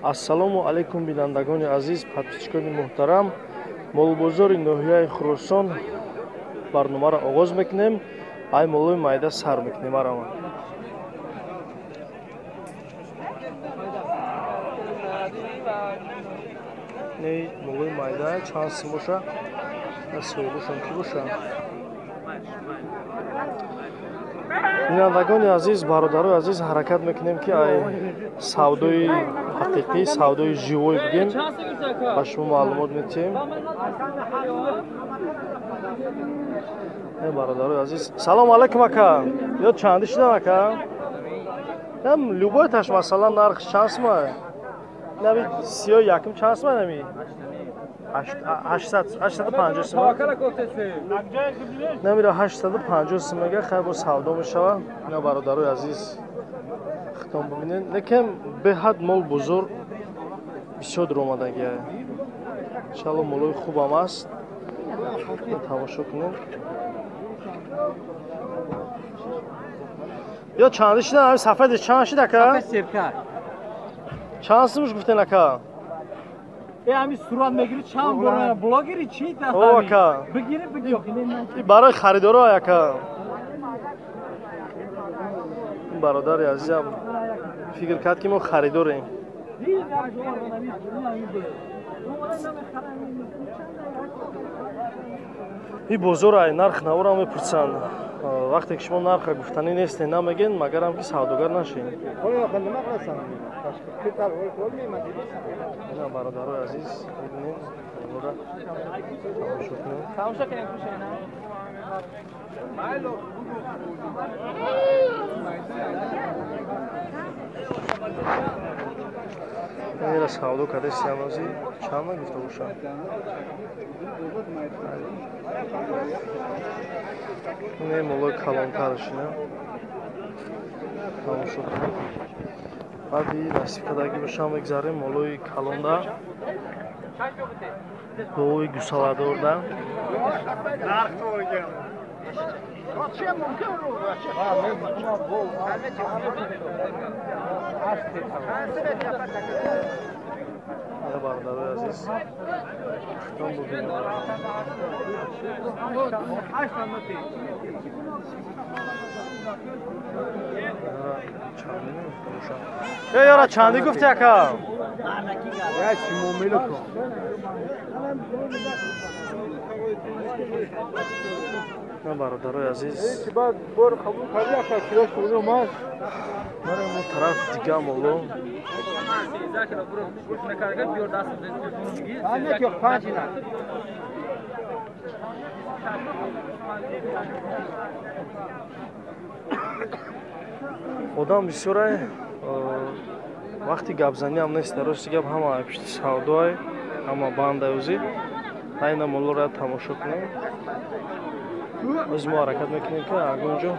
Ассалому алайкум, бинандагони азиз, подписчикони муҳтарам. Молбозори ноҳияи Хуросон барномаро оғоз мекунем. Ай молои майда сар мекунем. Арама не молои майда чанд сим боша? Соҳибошон ки боша? Бинандагони азиз, бародарои азиз, ҳаракат мекунем, ки ай савдои ҳақиқӣ, савдои живой бигем, ба шумо маълумот метиҳем. Бародарои азиз, салому алайкум, ака. Ё чанди шудан, ака? Любой таш, масалан, нарх чанд сума? Наби сиё якум чанд сума нами? 850 сума. Намира 850 сумага хайр бо савдо мешава. Ина бародарои азиз, хитом бибинед. Лекин беҳад мол бузург бисёр дуромадагия. Иншалло молои хубам аст. Тамошо кунед. Ё чанди шидан? Ҳами сафедиш чанд шид, ака? Чанд сумуш гуфтен, ака? Ами сурат мегири, чанд бор блогери чи? О, ака. Бигири, биги. Барои харидоро, ака. Бародари азизам фикр кард, ки мо харидорем. И бозор ай нарх наворам мепурсанд. Вақте ки шумо нарха гуфтанӣ нестен, намегӯен, магарам ки савдогар нашед. Ина бародарои азиз, бибинед, ора тамошо кунед. Ира савдо кардеси ҳамози чанд гуфта бошад? Не молои калонтарашина тамошо кунед. Баъди насиб кардагӣ бошам, мегзарем молои калонда, говои гусаладорда. Бародарои азиз, хитом бубинед. Ёра чанди гуфти, ака? Бародарои азиз, мо тараф дига моло. Одам бисёрай, вақти гапзаниам нест. Рости гап, ҳама пишти савдоай, ҳама бандай ӯзи. Айна молоро тамошо кунем. Оз мо ҳаракат мекунем, ки агон ҷо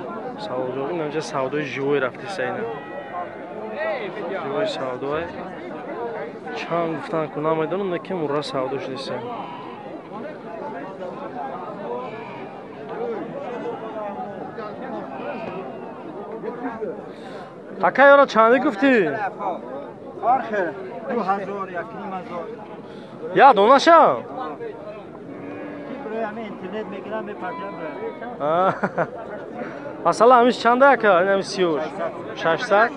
савдо, инҷа савдои живой рафтиса, ина живой савдоай. Чанд гуфтан ку намедонам, лекин мурра савдо шудиса. Ака, ёра чанди гуфтӣ? Я донаша? Масалан, ҳамиш чанда, ака? Ҳами сиёш 600?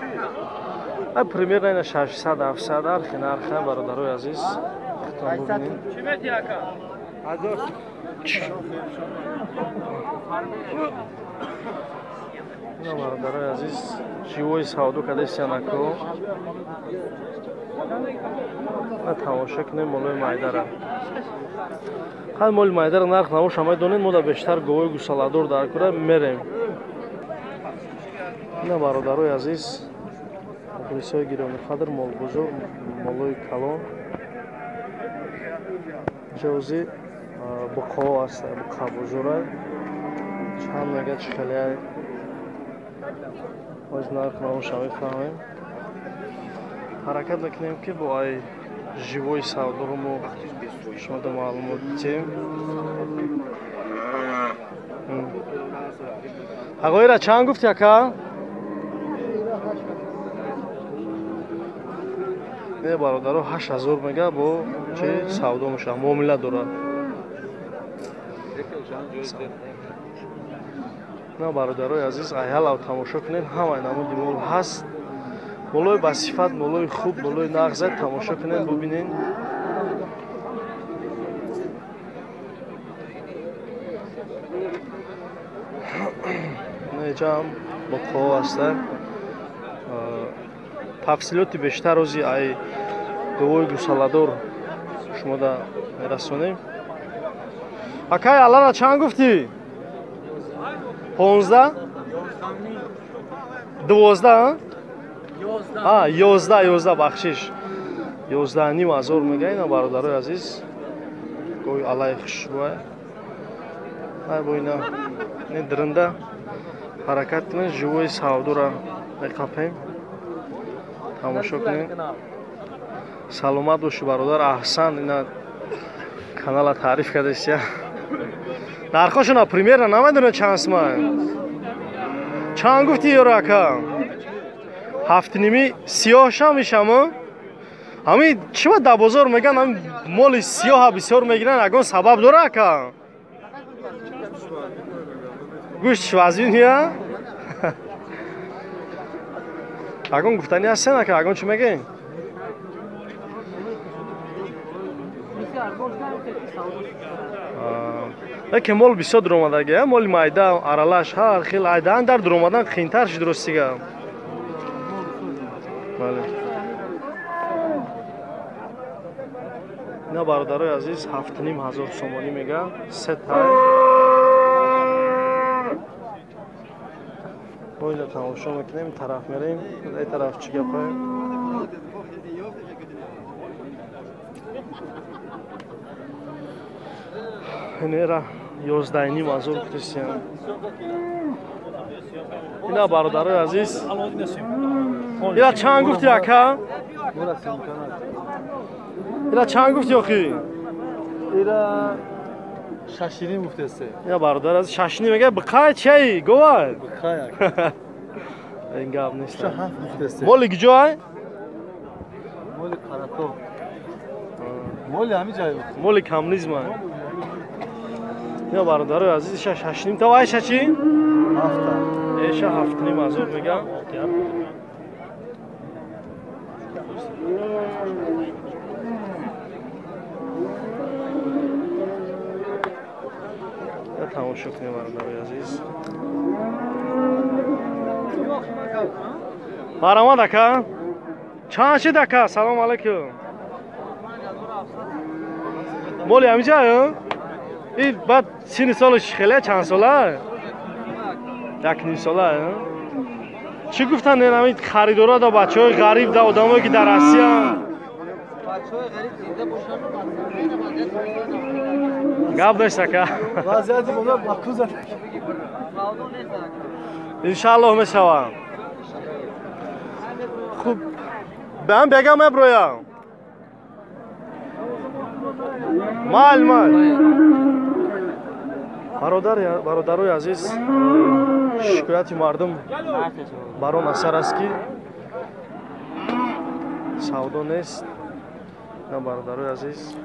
Примерно ина 600, 700 архи нарха, бародарои азиз, хитон бубинед. Ина бародарои азиз, живои савдо кардесианако. Тамошо кунем молои майдара. Ҳар моли майдара нарх навоша медонед, мо да бештар говои гусаладор дар кура мерем. Ина бародарои азиз, мухлисои гиромиқадр, молбузург, молои калон. Ҷози буқо аст, буқа бузурай. Чанд мега, чӣ хеле боз нарх навоша мефаҳмем. Ҳаракат мекунем, ки бо ай живои савдоро мо шумода маълумот диҳем. Ағоира чанд гуфти, ака? Не бародаро 8000 мега бо чи савдо мешавад, муомила дорад. На бародарои азиз, айҳалав тамошо кунед, ҳамаи намуди мол ҳаст. Молои ба сифат, молои хуб, молои нағза тамошо кунед, бубинед. Неҷам боқҳо ҳастанд. Тафсилоти бештар ози ай говои гусаладор шумода мерасонем. Акай, аллара чанд гуфтӣ? 15? 12? А, 11, бахшиш. 11,5 ҳазор мега ина бародарои азиз. Гови аллаи хушрӯя. Ай бо ина не диринда ҳаракат кунед, живои савдора меқапем. Тамошо кунед. Саломат бошӣ бародар, аҳсан, ина канала таъриф кардасия. Нархошона примерно намедонед чанд сма? Чанд гуфтӣ ёро ака? 7,5 сиёҳша мешам? Ҳами чӣ ба дар бозор меган, ҳами моли сиёҳа бисёр мегиранд, ягон сабаб дора ака? Гӯшт вазин я? Ягон гуфтанӣ ҳастен ака, ягон чӣ мегӯем? Лекин мол бисёр дуромадаги, моли майда, аралаш, ҳар хел айдаан дар дуромадан қиинтар шуд ростига. Бале. Ина бародарои азиз 7,5 ҳазор сомонӣ мега, се тай. Мо ина тамошо мекунем, тараф мерем, ай тараф чӣ гапае? Инера 11,5 ҳазор гуфтисиям. Ина бародарои азиз, ина чанд гуфти ака? Ина чанд гуфти охи? Ира 6,5 гуфтасе. Ина бародар азиз 6,5 мега, биқай чай, говай? Биқай ака. Ин гап нест. 7 гуфтасе. Моли куҷоай? Моли Қаратоғ. Моли ҳами ҷай. Моли коммунизма. Ина бародарои азиз, иша 6,5 та, айша чӣ? 7. Эша 7,5 ҳазор мега. Тамошо кунем бародарои азиз. Баромад ака? Чанд шид ака? Салом алайкум. Моли ҳамиҷа? И баъд синни солаш хеле чанд сола? 1,5 сола. Чӣ гуфтанд ин харидора да бачаҳои ғариб да одамое ки дар Россия? Гап нест ака. Вазъияти бозор ба куза. Иншааллоҳ мешавам. Хуб, бам бегам меброям. Мал мал. Бародарои азиз, шикояти мардум бар он асар аст ки савдо нест. На бародарои азиз,